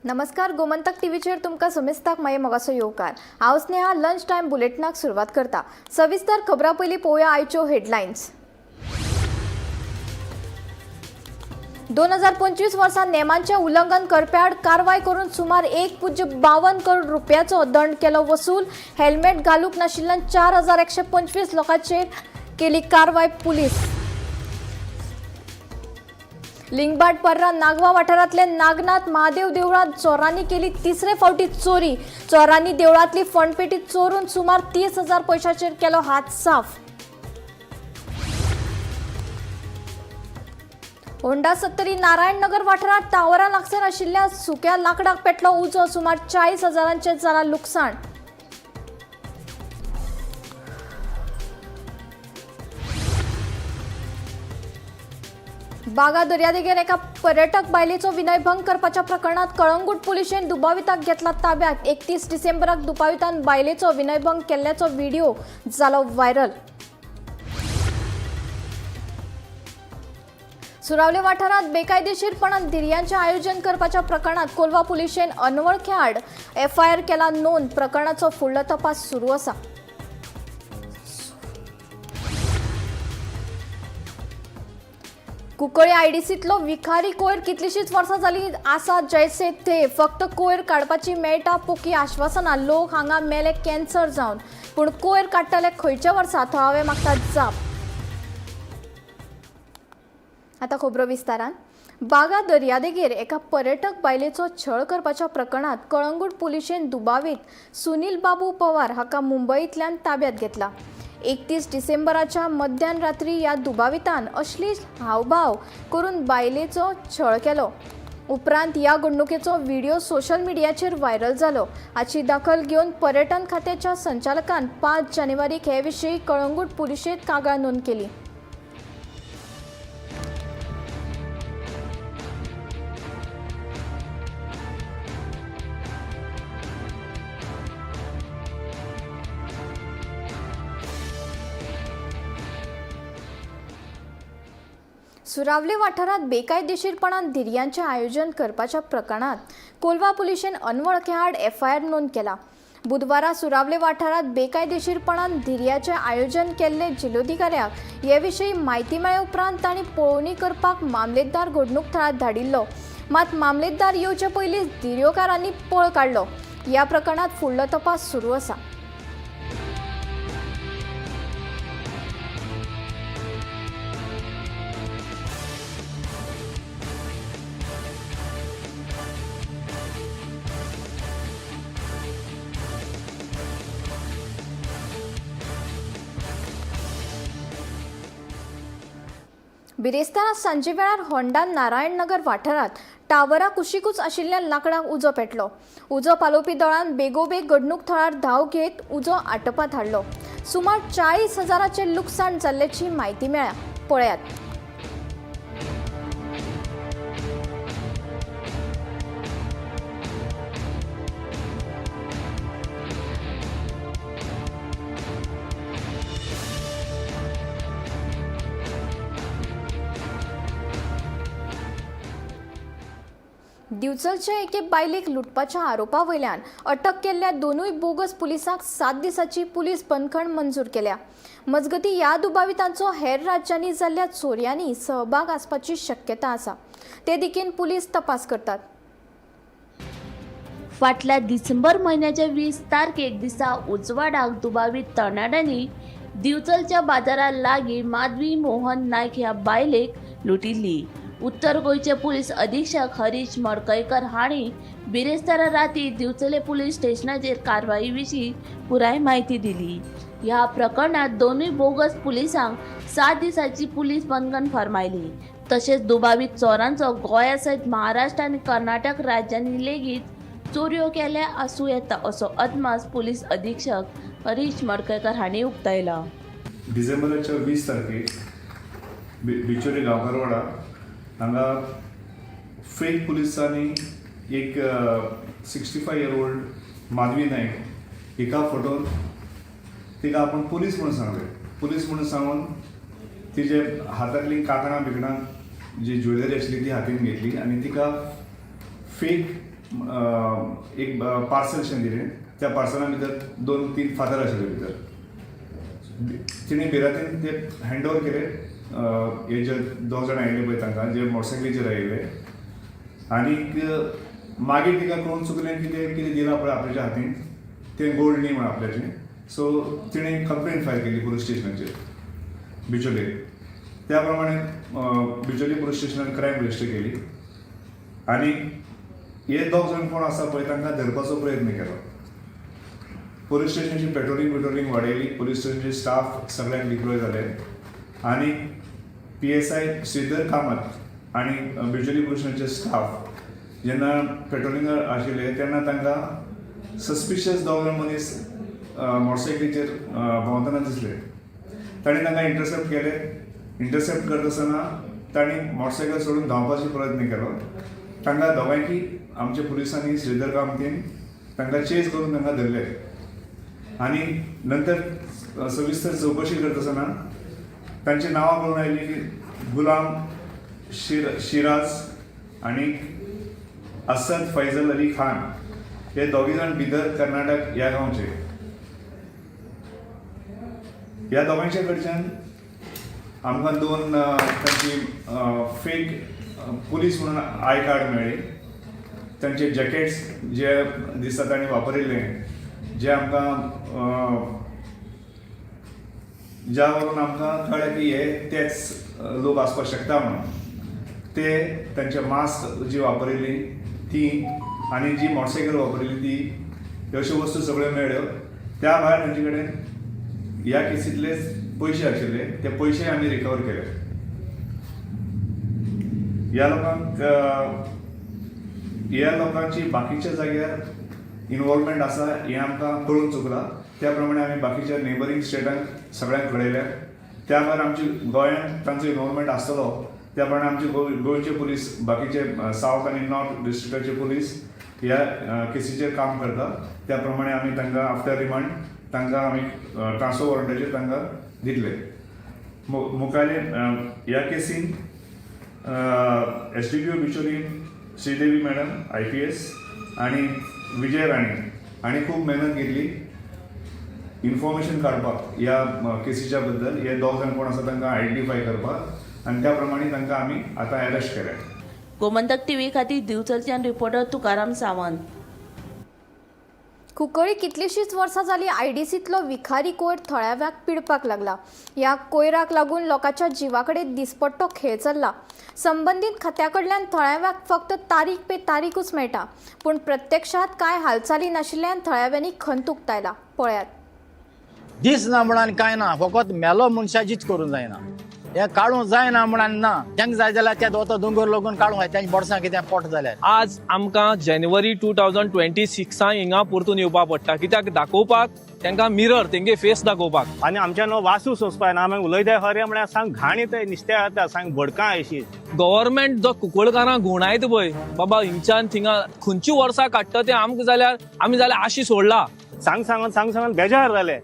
नमस्कार, गोमंतक टीव्हीचेर तुमकां समेस्ताक मागीर मोगाचो येवकार. हांव स्नेहा लंच टायम बुलेटिनाक सुरवात करता. सविस्तर खबरां पयलीं पळोवया आयच्यो हेडलायन्स. 2025 वर्सा नेमांचें उल्लंघन करप्याआड कारवाय करून सुमार 1.52 करोड रुपयाचो दंड केलो वसूल. हेल्मेट घालूंक नाशिल्ल्यान 4125 लोकांचेर केली कारवाय पुलीस. लिंगबाट पर्रा नागवा वाठारांतले नागनाथ महादेव देवळांत चोरांनी केली तिसरे फावटी चोरी. चोरांनी देवळांतली फंडपेटी चोरून सुमार 30,000 पयशांचेर केलो हात साफ. होंडा सत्तरी नारायणनगर वाठारांत टावरा लागसर आशिल्ल्या सुक्या लाकडाक पेटलो उजो. सुमार 40 हजारांचें जालां लुकसाण. बागा दर्यादेगेर एका पर्यटक बायलेचो विनयभंग करपाच्या प्रकरणात कळंगूट पुलिशेन दुबाविताक घेतला ताब्यात. 31 डिसेंबराक दुबावितान बायलेचो विनयभंग केल्ल्याचो व्हिडिओ जालो व्हायरल. सुरावले वाठारात बेकायदेशीरपणान धिरयांचें आयोजन करपाच्या प्रकरणात कोलवा पुलिशेन अनवळख्या आड एफआयआर केला नोंद. प्रकरणाचो फुडलो तपास सुरू आसा. कुंकळी आयडीसींतलो विखारी कोयर कितलीशीच वर्सां जाली आसा जैसे थे. फक्त कोयर काडपाची मेळटा पोकी आश्वासनां. लोक हांगा मेले कॅन्सर जावन, पूण कोयर काडटले खंयच्या वर्सा? थळावे मागतात जाप. आतां खबरो विस्तारान. बागा दर्यादेगेर एका पर्यटक बायलेचो छळ करपाच्या प्रकरणात कळंगूट पुलिशेन दुबावीत सुनील बाबू पवार हाका मुंबयतल्यान ताब्यात घेतला. 31 डिसेंबराच्या मध्यान रात्री ह्या दुबावितान अश्लील हावभाव करून बायलेचो छळ केलो. उपरांत ह्या घडणुकेचो व्हिडिओ सोशल मिडियाचेर व्हायरल जालो. हाची दखल घेवन पर्यटन खात्याच्या संचालकान 5 जानेवारीक हे विशीं कळंगूट पुलिशेंत कागाळ नोंद केली. सुरावले वाठारात बेकायदेशीरपणान धिरयांचें आयोजन करपाच्या प्रकरणात कोलवा पुलिशेन अनवळख्या आड एफआयआर नोंद केला. बुधवारा सुरावले वाठारात बेकायदेशीरपणान धिरयाचें आयोजन केल्ले जिल्लोधिकाऱ्याक हे विशीं म्हायती मेळ्ळे उपरांत तांणी पळोवणी करपाक मामलेदार घडणूक थळार धाडिल्लो. मात मामलेदार येवचे पयलींच धिरयोकारांनी पळ काडलो. ह्या प्रकरणात फुडलो तपास सुरू आसा. बिरेस्तारा सांजे वेळार होंडा नारायणनगर वाठारात टावरा कुशीकूच आशिल्ल्या लाकडाक उजो पेटलो. उजो पालोवपी दळान बेगोबेग घडणूक थळार धांव घेत उजो आटोपात हाडलो. सुमार 40 हजाराचें लुकसाण जाल्ल्याची म्हायती मेळ्ळ्या. पळयात. दिवचलचे एके बायलेक लुटपाच्या आरोपा वयल्यान अटक केल्ल्या दोनूय बोगस पुलिसांक 7 दिसांची पुलीस बंदखण मंजूर केल्या. मजगतीं, ह्या दुबावितांचो हेर राज्यांनी जाल्ल्या चोरयांनी सहभाग आसपाची शक्यता आसा. ते दिकेन पुलीस तपास करतात. फाटल्या डिसेंबर म्हयन्याच्या 20 तारखेक दिसा उजवाडाक दुबावीत तरणाट्यांनी दिवचलच्या बाजारा लागीं माधवी मोहन नायक ह्या बायलेक लुटिल्ली. उत्तर गोंयचे पुलीस अधीक्षक हरीश मडकयकर हांणी बिरेस्तारा राती दिवचले पुलीस स्टेशनाचेर कारवाई विशीं पुराय म्हायती दिली. ह्या प्रकरणात दोनूय बोगस पुलिसांक 7 दिसांची पुलीस बंदखण फर्मायली. तशेंच दुबावीत चोरांचो गोंया सयत महाराष्ट्र आनी कर्नाटक राज्यांनी लेगीत चोरयो केल्या आसूं येता, असो अदमास पुलीस अधीक्षक हरीश मडकयकर हांणी उक्तायला. डिसेंबराच्या 20 तारखेक बिचोली गांवकारवाडा हांगा फेक पुलिसांनी एक 65 year old Madhavi Naik हिका फटोवन तिका आपूण पुलीस म्हणून सांगलें. पुलीस म्हणून सांगून तिजे हातांतलीं कांकणां बिकणां जी ज्वेलरी आशिल्ली ती हातीन घेतली आनी तिका फेक एक पार्सल शें दिलें. त्या पार्सला भितर दोन तीन फातर आशिल्ले भितर. तिणें भिरांतेन ते हँड ओवर केले हे जे दोग जाण आयिल्ले पळय तांकां, जे मोटरसायकलीचेर आयिल्ले. आनीक मागीर तिका कळून चुकलें की तें कितें दिलां पळय आपल्याच्या हातीन तें गोल्ड न्ही म्हण आपल्याचें. सो तिणें कंप्लेन फायल केली पुलीस स्टेशनाचेर बिचोले. त्या प्रमाणे बिचोली पुलीस स्टेशनान क्रायम रजिस्टर केली आनी हे दोग जाण कोण आसा पळय तांकां धरपाचो प्रयत्न केलो. पुलीस स्टेशनाची पेट्रोलिंग बिट्रोलिंग वाडयली. पुलीस स्टेशनचे स्टाफ सगळ्यांक डिप्लॉय जाले आनी पीएसआय श्रीधर कामत आनी बिचोली पुलीस स्टेशनाचे स्टाफ जेन्ना पेट्रोलिंगार आशिल्ले तेन्ना तांकां सस्पिशियस दोग जाण मनीस मोटरसायकलीचेर भोंवतना दिसले. तांणी तांकां इंटरसेप्ट केले. इंटरसेप्ट करता आसतना तांणी मोटरसायकल सोडून धांवपाचो प्रयत्न केलो. तांकां दोगांयकी आमच्या पुलिसांनी, श्रीधर कामतीन तांकां चेज करून तांकां धरले आनी नंतर सविस्तर चवकशी करता आसतना तांची नांवां कळून आयली की गुलाम शिराज आनी असद फैजल अली खान. हे दोगी जाण बिदर, कर्नाटक ह्या गांवचे. ह्या दोगांयच्या कडच्यान आमकां दोन तांची फेक पुलीस म्हणून I card मेळ्ळी. तांचे जॅकेट्स जे दिसता तांणी वापरिल्ले, जे आमकां ज्या वरून आमकां कळ्ळें की हे तेच लोक आसपाक शकता म्हणून, ते तांचे मास्क जी वापरिल्ली ती आनी जी मोटरसायकल वापरिल्ली ती, ह्यो अश्यो वस्तू सगळ्यो मेळ्ळ्यो. त्या भायर तांचे कडेन ह्या केसींतलेच पयशे आशिल्ले. ते पयशे आमी रिकवर केले. ह्या लोकांची बाकीच्या जाग्यार इनवॉल्वमेंट आसा हें आमकां कळून चुकलां. त्या प्रमाणे आमी बाकीच्या नेबरींग स्टेटांक सगळ्यांक कळयल्या. त्या भायर आमची गोंयांत तांचो इनवॉल्वमेंट आसतलो, त्या प्रमाणे आमचे गोंयचे पुलीस, बाकीचे सावथ आनी नॉर्थ डिस्ट्रिक्टाचे पुलीस ह्या केसीचेर काम करता. त्या प्रमाणे आमी तांकां आफ्टर रिमांड तांकां आमी ट्रान्सफर वॉरंटाचेर तांकां दितले. मुखाले ह्या केसीन SDPO Bicholim Shridevi madam IPS आनी विजय राणे हांणी खूब मेहनत घेतली इन्फॉर्मेशन काडपाक ह्या केसीच्या बद्दल. हे दोग जाण कोण आसा तांकां आयडेंटिफाय करपाक आनी त्या प्रमाणे तांकां आमी आतां अरेस्ट केल्या. गोमंतक टीव्ही खातीर दिवचलच्यान रिपोर्टर तुकाराम सावंत. कुंकळी कितलीशींच वर्सां जालीं आयडीसींतलो विखारी कोयर थळाव्याक पिडपाक लागला. ह्या कोयराक लागून लोकांच्या जिवा कडेन दिसपट्टो खेळ चल्ला. संबंदीत खात्या कडल्यान थळाव्याक फक्त तारीख पे तारीखूच मेळटा, पूण प्रत्यक्षात कांय हालचाली नाशिल्ल्यान थळाव्यांनी खंत उक्तायला. पळयात. दीस ना म्हणून कांय ना. फकत मेलो मनशाचीच करूंक जायना. हें काडूंक जायना म्हणून ना. तांकां जाय जाल्यार ते वता दोंगर लागून काडूंक जाय तेंच्या बोडसां कितें पोट जाल्यार. आज आमकां जानेवारी 2026 हिंगा परतून येवपा पडटा. कित्याक दाखोवपाक तांकां मिरर तेंगे फेस दाखोवपाक. आनी आमच्यान वासू सोंसपा येना. आमी उलयता खरें म्हळ्यार सांग घाण येता, निस्त्या जाता, सांग भडकां अशी. गव्हर्मेंट जो कुंकळकारांक घुंवडायता पळय बाबा, हिंगच्यान थिंगा खंयची वर्सां काडटा ते आमकां, जाल्यार आमी जाल्यार आशी सोडला. सांग सांगून सांग सांगून बेजार जाले.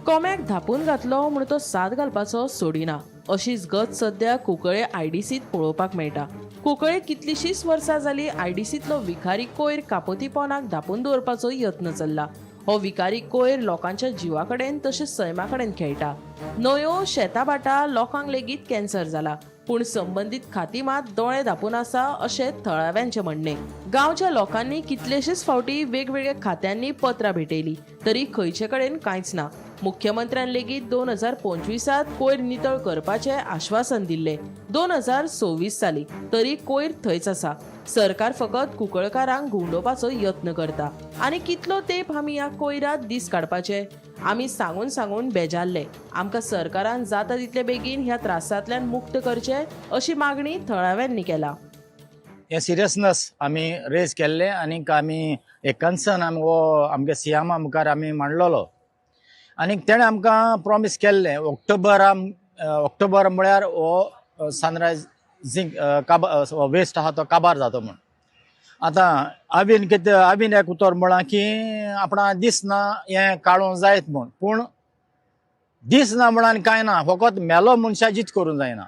कोम्याक धापून घातलो म्हूण तो साद घालपाचो सोडिना, अशीच गत सध्या कुंकळे आयडीसीत पळोवपाक मेळटा. कुंकळे कितलीशींच वर्सां जाली आयडीसींतलो विखारी कोयर कापोती पोनाक धापून दवरपाचो यत्न चल्ला. हो विखारी कोयर लोकांच्या जिवा कडेन तशेंच सैमा कडेन खेळटा. न्हंयो, शेतां भाटां, लोकांक लेगीत कॅन्सर जाला, पूण संबंदीत खाती मात दोळे धापून आसा अशें थळाव्यांचें म्हणणें. गांवच्या लोकांनी कितलेशेच फावटी वेगवेगळ्या खात्यांनी पत्रां भेटयली तरी खंयचे कडेन कांयच ना. मुख्यमंत्र्यान लेगीत 2025त कोयर नितळ करपाचें आश्वासन दिल्लें. 2026 साली तरी कोयर थंयच आसा. सरकार फकत कुंकळकारांक घुंवडोवपाचो यत्न करता. आनी कितलो तेंप आमी ह्या कोयरात दीस काडपाचे? आमी सांगून सांगून बेजारले. आमकां सरकारान जाता तितले बेगीन ह्या त्रासांतल्यान मुक्त करचे अशी मागणी थळाव्यांनी केला. हें सिरियसनस आमी रेज केल्लें आनीक आमी एक कन्सर्न आमी हो आमगे सीएमा मुखार आमी मांडलेलो आनीक तेणें आमकां प्रॉमीस केल्लें ऑक्टोबर म्हळ्यार हो सनरायज झिंक काबा वेस्ट आहा तो काबार जाता म्हूण. आतां आवीन कितें आवीन एक उतर म्हळां की आपणा दिसना हें काडूंक जायत म्हूण, पूण दिसना म्हणून कांय ना, फकत मेलो मनशा जीत करूंक जायना.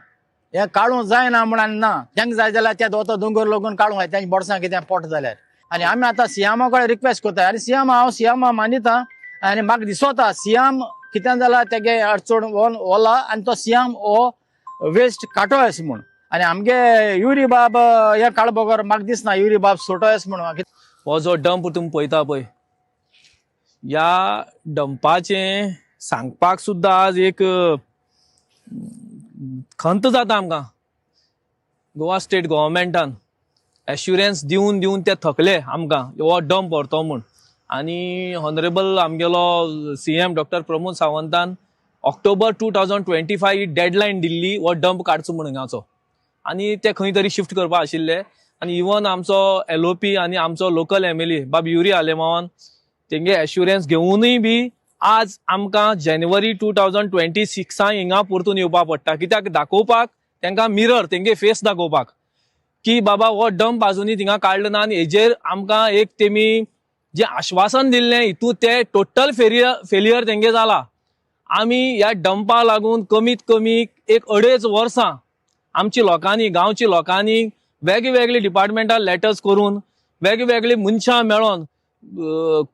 हें काडूंक जायना म्हणून ना, तांकां जाय जाल्यार त्या दोतो दोंगर लागून काडूंक जाय तेंच्या बोडसां कितें पोट जाल्यार. आनी आमी आतां सियामा कडेन रिक्वेस्ट करता आनी सियाम हांव सियामा मानिता आनी म्हाका दिसोता सियाम कितें जाल्यार तेगे अडचण ओला आनी तो सियाम हो वेस्ट काटो येस म्हूण. आनी आमगे युरी बाब हें काड बगर म्हाका दिसना युरी बाब सोटो येस म्हूण. हो जो डंप तुमी पळयता पळय, ह्या डंपाचें सांगपाक सुद्दां आज एक खंत जाता आमकां. गोवा स्टेट गव्हर्मेंटान एश्युरन्स दिवन दिवन ते थकले आमकां हो डंप व्हरतो म्हूण. आनी ऑनरेबल आमगेलो सीएम डॉक्टर प्रमोद सावंतान ऑक्टोबर 2025 ही डेडलायन दिल्ली हो डंप काडचो म्हूण हांगाचो, आनी ते खंय तरी शिफ्ट करपा आशिल्ले. आनी इवन आमचो एलओपी आनी आमचो लोकल एमएलए बाब युरी आलेमावान तेंगे एश्युरन्स घेवनूय बी आज आमकां जानेवारी 2026 हिंगा परतून येवपा पडटा. कित्याक दाखोवपाक तेंकां मिरर, तेंगे फेस दाखोवपाक की बाबा हो डंप आजुनूय थिंगा काडलो ना. आनी हेजेर आमकां एक तेमी जें आश्वासन दिल्लें हितूंत ते टोटल फेलियर तेंगे जाला. आमी ह्या डंपा लागून कमीत कमी एक 2.5 वर्सां आमची लोकांनी, गांवची लोकांनी वेगवेगळे डिपार्टमेंटान लेटर्स करून वेगवेगळी मनशां मेळोन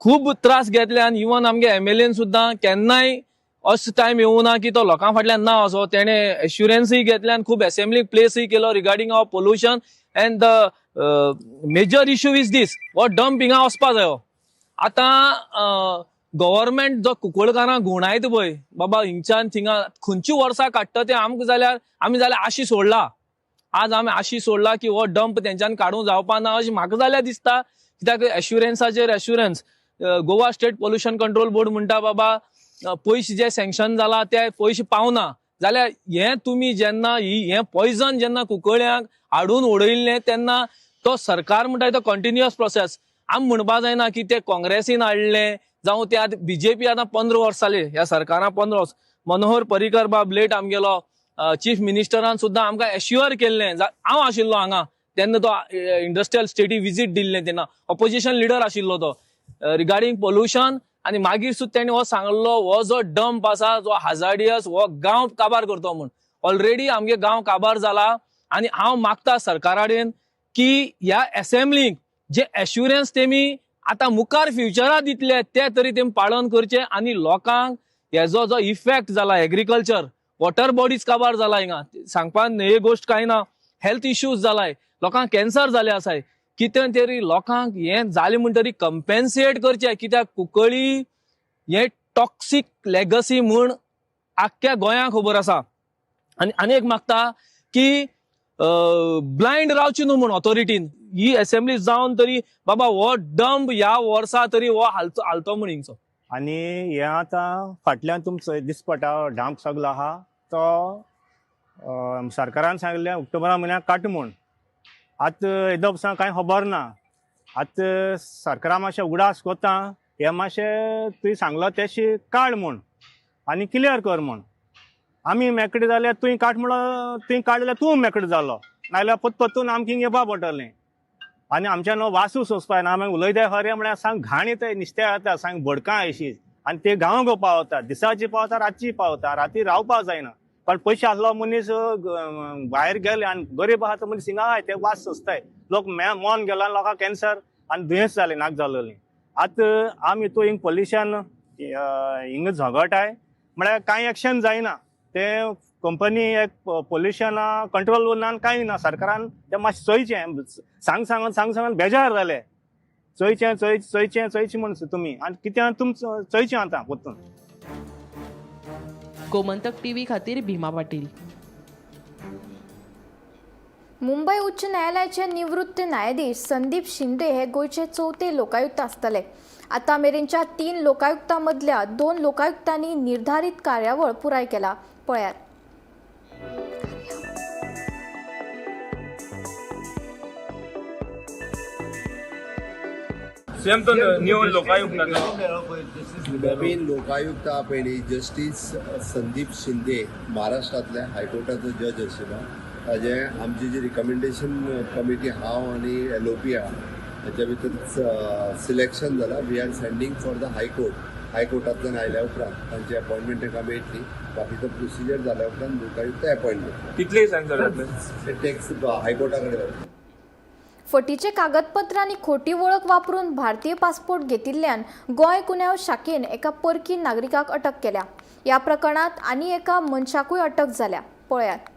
खूब त्रास घेतले. आनी इवन आमगे एमएलएन सुद्दां केन्नाय असो टायम येवना की तो लोकां फाटल्यान ना असो तेणें एश्युरन्सूय घेतले आनी खूब एसेंब्ली प्लेसूय केलो regarding of pollution. And the major issue is this, हो डंप हिंगा वचपा जायो. आतां गव्हर्मेंट जो कुंकळकारांक घुंवडायता पळय बाबा हिंगच्यान थिंगा खंयची वर्सां काडटा तें आमकां जाल्यार आमी जाल्यार आशी सोडला. आज आमी आशी सोडला की हो डंप तेंच्यान काडूंक जावपा ना अशें म्हाका जाल्यार दिसता. कित्याक एश्युरन्साचेर assurance, Goa state pollution control board म्हणटा बाबा पयशे जे सँक्शन जाला ते पयशे पावना जाल्यार हें तुमी जेन्ना हें पॉयजन जेन्ना कुंकळ्यांक हाडून उडयल्लें तेन्ना तो सरकार म्हणटा तो कंटिन्युअस प्रोसेस. आमी म्हणपा जायना की ते काँग्रेसीन हाडलें जावं ते आतां बीजेपी आतां 15 वर्स जाले ह्या सरकारान 15 वर्स. मनोहर पर्रीकर बाब लेट आमगेलो चीफ मिनिस्टरान सुद्दां आमकां एश्युअर केल्लें. हांव आशिल्लो हांगा तेन्ना तो इंडस्ट्रियल स्टेटी विजीट दिल्लें तेन्ना ऑपोजिशन लिडर आशिल्लो तो रिगार्डींग पोल्युशन. आनी मागीर सुद्दां तेणी हो सांगलो हो जो डंप आसा जो हाजार्डियस हो गांव काबार करतो म्हूण. ऑलरेडी आमगे गांव काबार जाला. आनी हांव मागता सरकारा कडेन की ह्या एसेंब्लीक जे एश्युरन्स तेमी आतां मुखार फ्युचरा दितले ते तरी तेमी पालन करचे. आनी लोकांक हेजो जो इफेक्ट जाला एग्रीकल्चर वॉटर बॉडीज काबार जाला हिंगा सांगपाक हे गोश्ट कांय ना, हेल्थ इश्यूज जालाय, लोकांक कॅन्सर जाले आसाय. कितें तरी लोकांक हें जालें म्हणटरी कंपेन्सेट करचें. कित्याक कुंकळी हें टॉक्सीक लेगसी म्हूण आख्ख्या गोंयांक खबर आसा. आनी आनी एक मागता की ब्लायंड रावची न्हू म्हूण ऑथॉरिटीन ही एसेंब्ली जावन तरी बाबा हो डंप ह्या वर्सा तरी हो हालतो हालतो म्हूण हिंगचो. आनी हें आतां फाटल्यान तुमचो दिसपटा डांप सगलो आहा तो सरकारान सांगलें ऑक्टोबरा म्हयन्याक काट म्हूण. आतां येदो पसून कांय खबर ना. आतां सरकारा मातशें उगडास कोता हें मातशें तुवें सांगलो तेशें काड म्हूण आनी क्लियर कर म्हूण. आमी मेकळे जाल्यार तुवें काड म्हणलो, तुवें काडल्यार जाल्यार तूं मेकळो जालो, नाजाल्यार परतून आमकां हिंगा येवपा पडटलें. आनी आमच्यान हो वासू सोंसपा येना. आमी उलयता खरें म्हळ्यार सांग घाण येता नुस्त्या येता सांग भडकां अशीच आनी ते गांवां पावता, दिसाची पावता रातची पावता, राती रावपाक जायना. पण पयशे आसलो मनीस भायर गेले आनी गरीब आहा तो मनीस हिंगा आहाय ते वास सोंसताय. लोक मोन गेला लोकांक कॅन्सर आनी दुयेंस जालें नाक जालोलीं. आतां आमी हितू हिंग पोल्युशन हिंगा झगटाय म्हळ्यार कांय एक्शन जायना. ते कंपनी एक पोल्युशन कंट्रोल उरना आनी कांय ना. सरकारान तें मातशें चोयचें, सांग सांगून सांग सांगून बेजार जाले. चोयचें चोयचें चोयचें म्हूण तुमी आनी कितें तुमचो चोयचें आतां परतून. गोमंतक टीव्ही खातीर भीमा पाटील. मुंबय उच्च न्यायालयाचे निवृत्त न्यायाधीश संदीप शिंदे हे गोंयचे चवथे लोकायुक्त आसतले. आतां मेरेनच्या 3 लोकायुक्तां मदल्या 2 लोकायुक्तांनी निर्धारित कार्यावळ पुराय केला. पळयात. सीएम तो न्यू लोकायुक्त नवीन लोकायुक्ता पयलीं जस्टीस संदीप शिंदे महाराष्ट्रांतल्या हायकोर्टाचो जज आशिल्लो. ताजें आमची जी रिकमेंडेशन कमिटी हांव आनी एलओपी आहा हाच्या भितर सिलेक्शन जाला. We are sending for the high court. हायकोर्टांतल्यान आयल्या उपरांत तांची अपॉयंटमेंट तांकां मेळटली. बाकीचो प्रोसिजर जाल्या उपरांत लोकायुक्त अपॉयंट जातले. कितले दिसांनी सर जातले? ते टॅक्स हायकोर्टा कडेन वतले. फटीचे कागदपत्र आनी खोटी वळख वापरून भारतीय पासपोर्ट घेतिल्ल्यान गोंय गुन्यांव शाखेन एका परकी नागरिकाक अटक केल्या. ह्या प्रकरणांत आनी एका मनशाकूय अटक जाल्या. पळयात.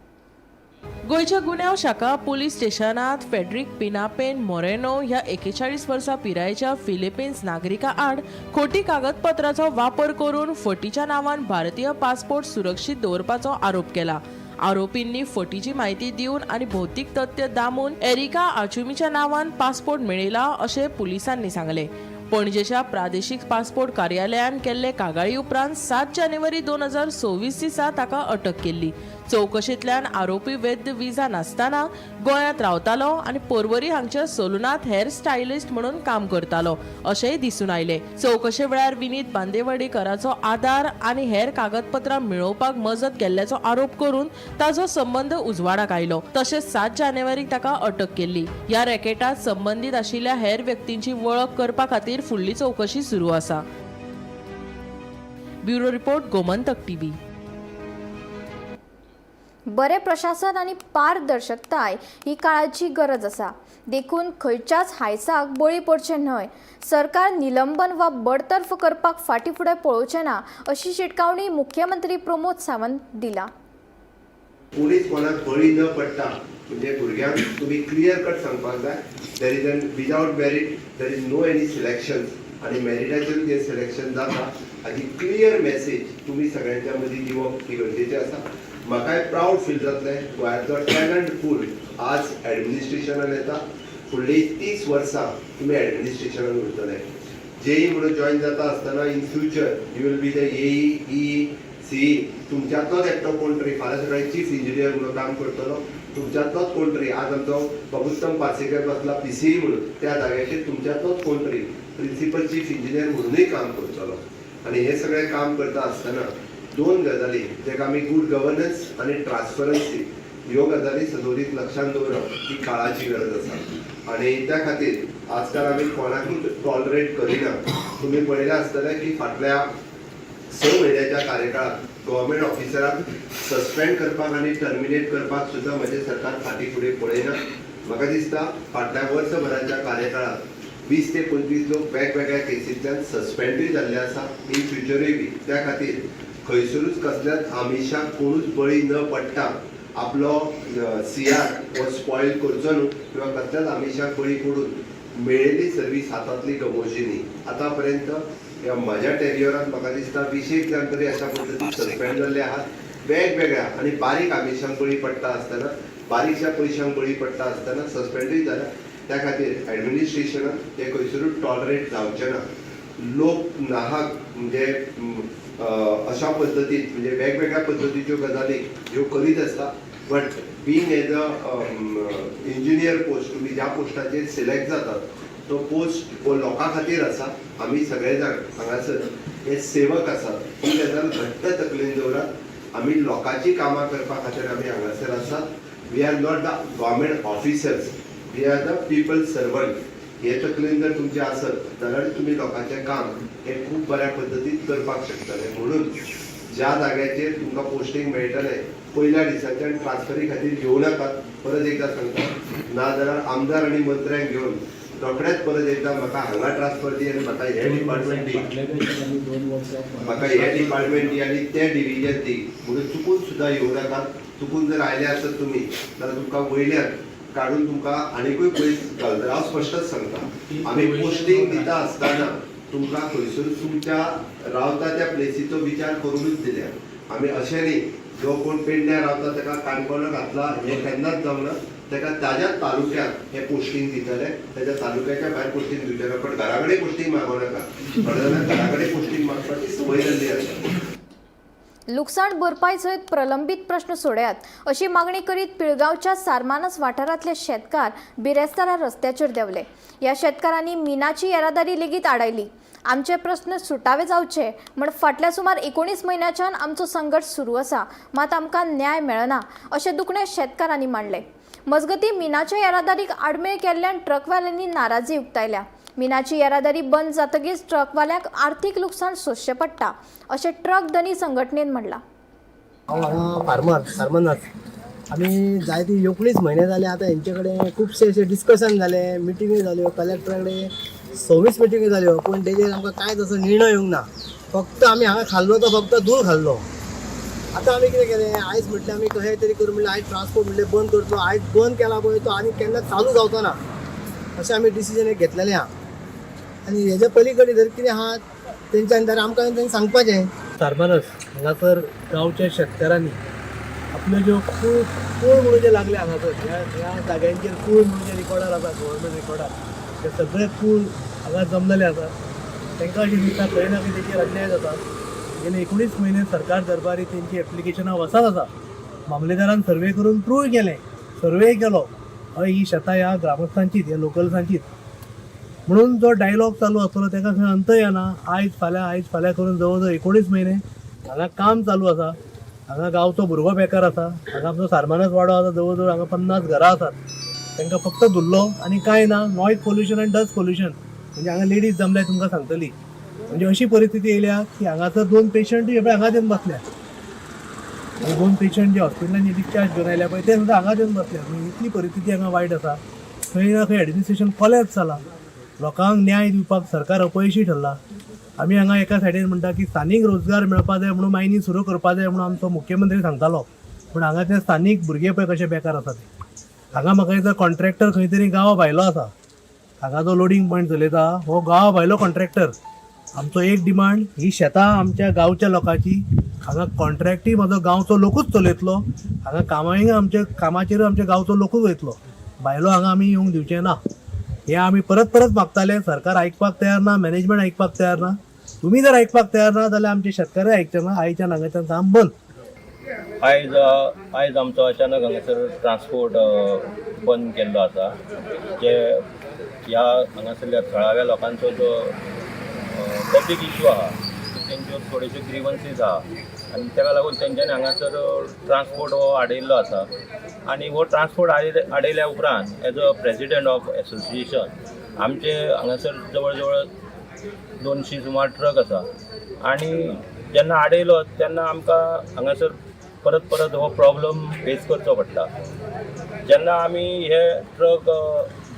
गोंयच्या गुन्यांव शाखा पुलीस स्टेशनांत फेड्रिक पिनापेन मोरेनो ह्या 41 वर्सां पिरायेच्या फिलिपिन्स नागरिका आड खोटी कागदपत्राचो वापर करून फटीच्या नांवान भारतीय पासपोर्ट सुरक्षीत दवरपाचो आरोप केला. आरोपींनी फटीची म्हायती दिवन आनी भौतीक तथ्य दामून एरिका आचुमीच्या नांवान पासपोर्ट मेळयला अशें पुलिसांनी सांगलें. पणजेच्या प्रादेशीक पासपोर्ट कार्यालयान केल्ले कागाळी उपरांत 7 जानेवारी 2026 दिसा ताका अटक केल्ली. चवकशेंतल्यान आरोपी वैध विजा नासतना गोंयांत रावतालो आनी पर्वरी हांगच्या सलूनांत हेअर स्टायलिस्ट म्हणून काम करतालो अशेंय दिसून आयलें. चवकशे वेळार विनीत बांदेवाडीकराचो आदार आनी हेर कागदपत्रां मेळोवपाक मजत केल्ल्याचो आरोप करून ताजो संबंद उजवाडाक आयलो. तशेंच 7 जानेवारीक ताका अटक केल्ली. ह्या रॅकेटात संबंदीत आशिल्ल्या हेर व्यक्तींची वळख करपा खातीर फुडली चवकशी सुरू आसा. Bureau report, Gomantak TV. बरें प्रशासन आनी पारदर्शकताय ही काळाची गरज आसा. देखून खंयच्याच हायसाक बळी पडचें न्हय. सरकार निलंबन वा बडतर्फ करपाक फाटीं फुडें पळोवचें ना अशी शिटकावणी मुख्यमंत्री प्रमोद सावंत दिला. कोणीच कोणाक बळी न पडटा, म्हणजे भुरग्यांक तुमी क्लियर कट सांगपाक जाय, there is an without merit there is no any selections आनी मॅरिटाचेरूच हें सिलेक्शन जाता हाची क्लियर मॅसेज तुमी सगळ्यांच्या मदीं दिवप ही गरजेचें आसा. म्हाकाय प्रावड फील जातलें, गोंयांतलो टॅलंट पूल आज एडमिनिस्ट्रेशनान येता. फुडलीं 30 वर्सां तुमी एडमिनिस्ट्रेशनान उरतले. जेई म्हणून जॉयन जाता आसतना in future you will be the AE, EE, CE. तुमच्यांतलोच एकटो कोण तरी फाल्यां सकाळी चीफ इंजिनियर म्हणून काम करतलो. तुमच्यांतलोच कोण तरी, आज आमचो बाबुत्तम पार्सेकर बसला पीसीई म्हणून, त्या जाग्याचेर तुमच्यांतलोच कोण तरी प्रिन्सिपल चीफ इंजिनियर म्हणूनय काम करतलो. आनी हें सगळें काम करता आसतना दोन गजाली, जाका आमी गूड गव्हर्नन्स आनी ट्रान्सपरन्सी, ह्यो गजाली सदोरीत लक्षांत दवरप ही काळाची गरज आसा. आनी त्या खातीर आजकाल आमी कोणाकूच टॉलरेट करिना. तुमी पळयलें आसतलें की फाटल्या 6 म्हयन्याच्या कार्यकाळात गव्हर्मेंट ऑफिसराक सस्पेंड करपाक आनी टर्मिनेट करपाक सुद्दां म्हजें सरकार फाटीं फुडें पळयना. म्हाका दिसता फाटल्या वर्सभराच्या कार्यकाळात 20 ते 25 लोक वेगवेगळ्या केसींतल्यान सस्पेंडूय जाल्ले आसा, इन फ्युचरूय बी. त्या खातीर खंयसरूच कसल्याच आमिशाक कोणूच बळी न पडटा आपलो सीआर हो स्पॉयल करचो न्हू किंवा कसल्याच आमिशाक बळी पडून मेळिल्ली सर्वीस हातांतली गमोवची न्ही. आतां पर्यंत ह्या म्हज्या टेन्युअरात म्हाका दिसता 20 जाण तरी अशा पद्दतीन सस्पेंड जाल्ले आहात. वेगवेगळ्या आनी बारीक आमिशांक बळी पडटा आसतना, बारीकश्या पयशांक बळी पडटा आसतना सस्पेंडूय जाल्या. त्या खातीर एडमिनिस्ट्रेशनान ते खंयसरूच टॉलरेट जावचें ना. लोक नाहक म्हणजे अशा पद्दतीन, म्हणजे वेगवेगळ्या पद्दतीच्यो गजाली ह्यो करीत आसता. But being as a engineer post, तुमी ज्या पोस्टाचेर सिलेक्ट जातात तो पोस्ट हो लोकां खातीर आसा. आमी सगळे जाण हांगासर हे सेवक आसात. ही गजाल घट्ट तकलेन दवरात. आमी लोकांची कामां करपा खातीर आमी हांगासर आसात. We are not the government officers, we are the people servant. हे तकलेन जर तुमचें आसत जाल्यार तुमी लोकांचें काम हें खूब बऱ्या पद्दतीन करपाक शकतले. म्हणून ज्या जाग्याचेर तुमकां पोस्टींग मेळटलें, पयल्या दिसाच्यान ट्रान्सफरी खातीर येवं नाकात. परत एकदां सांगता, ना जाल्यार आमदार आनी मंत्र्यांक घेवन रोखडेच परत एकदां म्हाका हांगा ट्रान्सफर दी आनी म्हाका हें डिपार्टमेंट दी, म्हाका हें डिपार्टमेंट दी आनी तें डिविजन दी म्हणून चुकून सुद्दां येवं नाकात. चुकून जर आयले आसत तुमी जाल्यार तुमकां वयल्यान काडून तुमकां आनिकूय पयस घालतले. हांव स्पश्टच सांगता, आमी पोस्टींग दिता आसतना तुमकां खंयसर तुमच्या रावता त्या प्लेसीचो विचार करुनूच दिल्या आमी. अशें न्ही जो कोण पेडण्या रावता ताका काणकोणा घातला, हें केन्नाच जावना. ताका ताज्याच तालुक्यात हें पोस्टींग दितले, ताच्या तालुक्याच्या भायर पोस्टींग दिवचें ना. पण घरा कडेन पोस्टींग मागो नाका. थोड्या जाणांक घरा कडेन पोस्टींग मागपाची संवय जाल्ली आसा. लुकसाण भरपाय सयत प्रलंबीत प्रश्न सोडयात अशी मागणी करीत पिळगांवच्या सारमानस वाठारांतले शेतकार बिरेस्तारा रस्त्याचेर देंवले. ह्या शेतकारांनी मिनाची येरादारी लेगीत आडायली. आमचे प्रस्न सुटावे जावचे म्हण फाटल्या सुमार 19 म्हयन्याच्यान आमचो संघर्श सुरू आसा, मात आमकां न्याय मेळना अशें दुखणें शेतकारांनी मांडलें. मजगतीं मिनाच्या येरादारीक आडमेळ केल्ल्यान ट्रकवाल्यांनी नाराजी उक्तायल्या. मिनाची येरादारी बंद जातकीच ट्रकवाल्यांक आर्थीक लुकसाण सोंसचें पडटा अशें ट्रक धनी संघटनेन म्हणलां. हांव हांगा फार्मर फार्मर आमी जायते 19 म्हयने जाले आतां हेंचे कडेन खुबशे अशे डिस्कशन जाले, मिटिंग्यो जाल्यो, कलेक्टरा कडेन 26 मिटिंग्यो जाल्यो, पूण तेजेर आमकां कांयच असो निर्णय येवंक ना. फक्त आमी हांगा खाल्लो तो फक्त धूळ खाल्लो. आतां आमी कितें केलें, आयज म्हटलें आमी कशें तरी करून म्हणलें आयज ट्रान्सपोर्ट म्हणलें बंद करचो. आयज बंद केला पळय तो आनी केन्ना चालू जावचो ना अशें आमी डिसिजन एक घेतलेलें आहा. आनी हेज्या पली कडेन जर कितें आहा तेंच्यान तर आमकां तेंच्यांनी सांगपाचें. सारमानस हांगासर गांवच्या शेतकारांनी आपल्यो ज्यो कूळ कूळ म्हणून जे लागले हांगासर ह्या ह्या जाग्यांचेर कूळ म्हणून जे रिकॉर्डार आसा, गव्हर्मेंट रिकॉर्डार ते सगळे कूळ हांगा जमलेले आसा. तांकां अशें दिसता खंय ना खंय तेचेर अन्याय जाता. गेले 19 म्हयने सरकार दरबारी तेंची एप्लिकेशनां वचत आसा. मामलेदारान सर्वे करून प्रूव केलें, सर्वे केलो, हय ही शेतां ह्या ग्रामस्थांचीच, ह्या लोकल्सांचीच म्हणून जो डायलॉग चालू आसतलो ताका खंय अंत येना. आयज फाल्यां आयज फाल्यां करून जवळ जवळ 19 म्हयने हांगा काम चालू आसा. हांगा गांवचो भुरगो बेकार आसा. हांगा आमचो सारमानस वाडो आसा, जवळ जवळ हांगा 50 घरां आसात. तांकां फक्त धुल्लो आनी कांय ना. नॉयज पोल्युशन आनी डस्ट पोल्युशन, म्हणजे हांगा लेडीज जमल्या तुमकां सांगतली. म्हणजे अशी परिस्थिती येयल्या की हांगासर 2 पेशंटूय पळय हांगाच येवन बसल्या. हे 2 पेशंट जे हॉस्पिटलांनी डिस्चार्ज घेवन आयल्या पळय ते सुद्दां हांगाच येवन बसल्या. म्हणजे इतली परिस्थिती हांगा वायट आसा. खंय ना खंय एडमिनिस्ट्रेशन कोलॅप्स जाला. लोकांक न्याय दिवपाक सरकार अपयशी ठरला. आमी हांगा एका सायडीन म्हणटा की स्थानीक रोजगार मेळपा जाय म्हणून मायनी सुरू करपा जाय म्हणून आमचो मुख्यमंत्री सांगतालो, पूण हांगा ते स्थानीक भुरगे पळय कशे बेकार आसा ते. हांगा म्हाका दिसता कॉन्ट्रॅक्टर खंय तरी गांवा भायलो आसा. हांगा जो लोडींग पॉयंट चलयता हो गांवा भायलो कॉन्ट्रॅक्टर. आमचो एक डिमांड, ही शेतां आमच्या गांवच्या लोकांची, हांगा कॉन्ट्रॅक्टूय म्हाजो गांवचो लोकूच चलयतलो, हांगा कामाय आमच्या कामाचेर आमच्या गांवचो लोकूच वयतलो, भायलो हांगा आमी येवंक दिवचे ना. हे आमी परत परत मागताले, सरकार आयकपाक तयार ना, मॅनेजमेंट आयकपाक तयार ना. तुमी जर आयकपाक तयार ना जाल्यार आमचे शेतकरी आयकचे ना. आयच्यान हांगाच्यान काम बंद. आयज आयज आमचो अचानक हांगासर ट्रान्सपोर्ट बंद केल्लो आसा. जे ह्या हांगासरल्या थळाव्या लोकांचो जो पब्लीक इशू आहा, तेंच्यो थोड्योश्यो ग्रिवन्सीस आहा आनी ताका लागून तेंच्यांनी हांगासर ट्रान्सपोर्ट हो आडयल्लो आसा. आनी हो ट्रान्सपोर्ट आडयल्या उपरांत as a president of association आमचे हांगासर जवळ जवळ 200 सुमार ट्रक आसा. आनी जेन्ना आडयलो तेन्ना आमकां हांगासर परत परत हो प्रॉब्लम फेस करचो पडटा. जेन्ना आमी हे ट्रक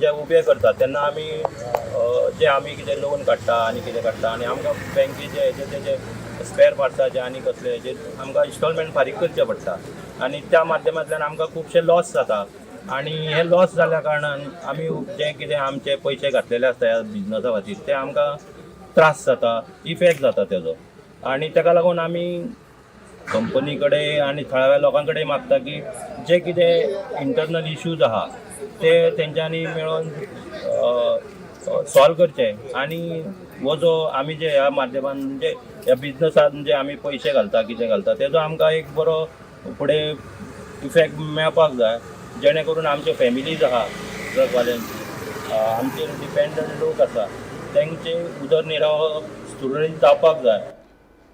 जे उबे करतात तेन्ना आमी जे आमी कितें लोन काडटा आनी कितें काडटा आनी आमकां बँकेचे हेजे तेजे स्पेर पार्ट्साचे आनी कसले हेजे आमकां इन्स्टॉलमेंट फारीक करचे पडटा आनी त्या माध्यमांतल्यान आमकां खुबशे लॉस जाता. आनी हे लॉस जाल्या कारणान आमी जे कितें आमचे पयशे घातलेले आसता ह्या बिजनसा खातीर ते आमकां त्रास जाता, इफेक्ट जाता तेजो. आनी ताका लागून आमी कंपनी कडेन आनी थळाव्या लोकां कडेन मागता की जे कितें इंटरनल इश्यूज आहा ते तेंच्यांनी मेळोन सॉल्व करचे. आनी हो जो आमी जे ह्या माध्यमान म्हणजे ह्या बिजनसान जे आमी पयशे घालता कितें घालता तेजो आमकां एक बरो फुडें इफेक्ट मेळपाक जाय, जेणे करून आमच्यो फॅमिलीज आहा ट्रकवाल्यांची, आमचेर डिपेंडंट लोक आसा तेंचे उदरनिर्वाह सुरळीत जावपाक जाय.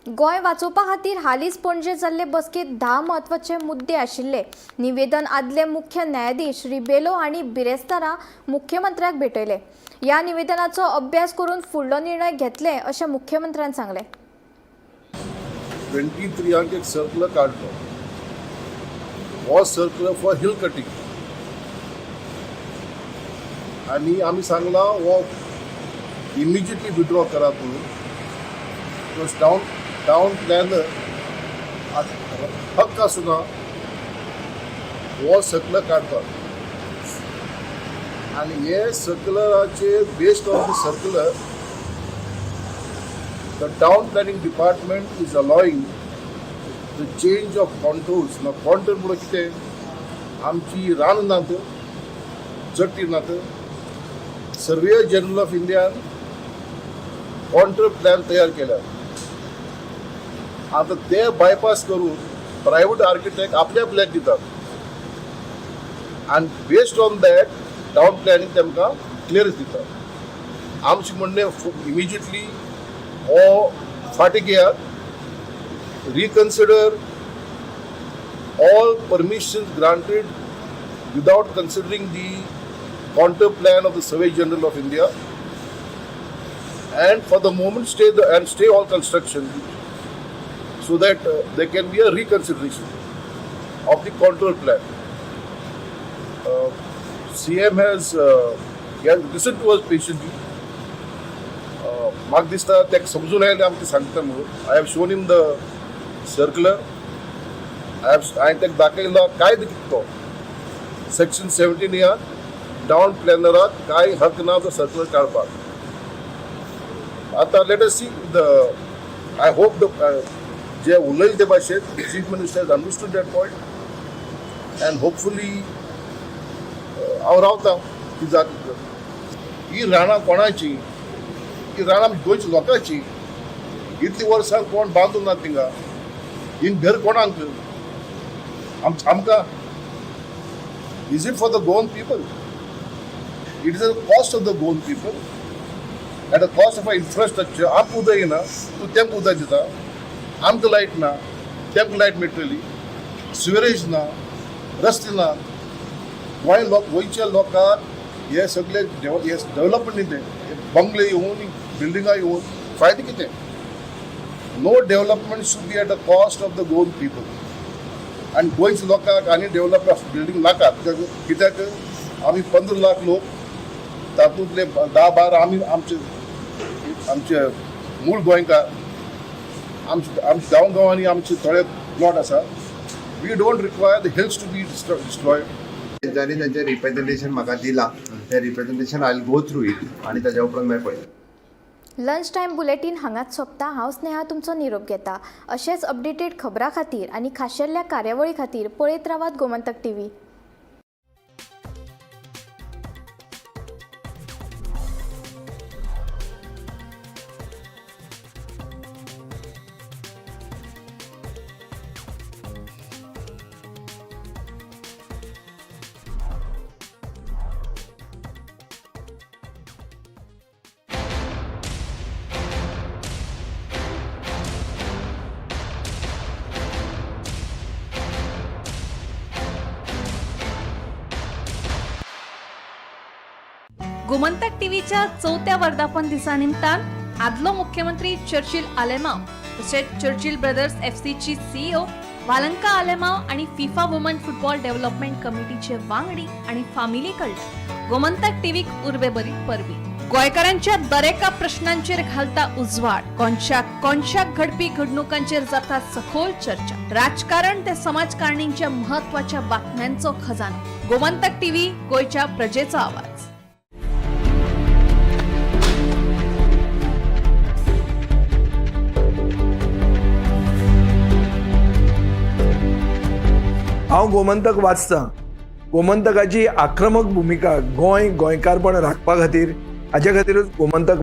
गोंय वाचोवपा खातीर हालींच पणजे जाल्ले बसकेंत 10 म्हत्वाचे मुद्दे आशिल्ले. निवेदन आदले मुख्य न्यायाधीश रिबेलो हांणी बिरेस्तारा मुख्यमंत्र्याक भेटयले. ह्या निवेदनाचो अभ्यास करून फुडलो निर्णय घेतले अशें मुख्यमंत्र्यान सांगलें. 23 एक सर्कुलर काडलो, हो सर्कुलर फॉर हिल कटिंग आनी आमी सांगलां हो इमिजिएटली विड्रॉ करात म्हणून. Because town planar हक्क आसना हो सर्कुलर काडपाक आनी हे सर्कुलराचेर based on the circular the town planning department is allowing the change of contours. Now contour म्हणून कितें, आमची रान नात, जट्टी नात. सर्वेयर जनरल ऑफ इंडियान कॉन्टूर प्लॅन तयार केल्या. आतां ते बायपास करून प्रायव्हेट आर्किटेक्ट आपल्या प्लॅन दितात आनी based on that town planning तेमकां क्लियरन्स दितात. आमचें म्हणणें इमिजिएटली हो फाटीं घेयात, reconsider all permissions granted Without considering the contour plan of the Survey General of India, and for the moment stay the and stay all construction so that there can be a reconsideration of the contour plan. CM has he has listened to us patiently. म्हाका दिसता ताका समजून आयलें आमकां सांगता म्हणून. I have shown him the circular. I have हांवें ताका दाखयला कायदो कितें तो सेक्शन 17 ह्या टावन प्लॅनराक कांय हक ना तो सर्कुलर काडपाक. आतां let us see the I hope the जे उलयले ते भाशेन Chief Minister has understood that point and hopefully हांव रावता ती जात. ही रानां कोणाची? ही रानां गोंयच्या लोकांची. इतलीं वर्सां कोण बांदूंक ना थिंगा. ही घर कोणाक? आमकां? Is it for the Goan people? It is a cost of the Goan people, at a cost of infrastructure. आमकां उदक येना, तूं तेमकां उदक दिता. आमकां लायट ना, तेमकां लायट मेळटली. सिवरेज ना, रस्ते ना. गोंय लोक, गोंयच्या लोकांक हे सगळे हे डेव्हलपमेंट कितें? हे बंगले येवन, बिल्डिंगां येवन फायदो कितें? No development should be at the cost of the Goan people. आनी गोंयच्या लोकांक आनी डेव्हलप बिल्डींग नाका. कित्याक? कित्याक आमी 15 लाख लोक, तातूंतले 10-12 आमी आमचे आमचे मूळ गोंयकार. आमचे आमच्या गांव गांवांनी आमचे थोडे प्लॉट आसा. We don't require the hills to be destroyed. तेंच्यांनी तेंचें रिप्रेझेंटेशन म्हाका दिलां. तें representation I go through it आनी ताज्या उपरांत मागीर पळयता. लंच टायम बुलेटीन हांगाच सोंपता. हांव स्नेहा तुमचो निरोप घेता. अशेंच अपडेटेड खबरां खातीर आनी खाशेल्ल्या कार्यावळी खातीर पळयत रावात गोमंतक टीव्ही. गोमंतक टीव्हीच्या चवथ्या वर्धापन दिसा निमतान आदलो मुख्यमंत्री चर्चिल आलेमाव तशेंच Churchill brothers एफसीची CEO Valanka Alemao आणि फिफा वुमन फुटबॉल डेव्हलपमेंट कमिटीचे वांगडी आणि फामिली कडल्यान गोमंतक टीव्हीक उर्बेभरीत परबी. गोंयकारांच्या दरेका प्रश्नांचेर घालता उजवाड. कोनशाक कोनशाक घडपी घडणुकांचेर जाता सखोल चर्चा. राजकारण ते समाजकारणींच्या महत्वाच्या बातम्यांचो खजानो. गोमंतक टीव्ही, गोंयच्या प्रजेचो आवाज. हांव गोमंतक वाचतां. गोमंतकाची आक्रमक भुमिका गोंय, गोंयकारपण राखपा खातीर, हाजे खातीरूच गोमंतक.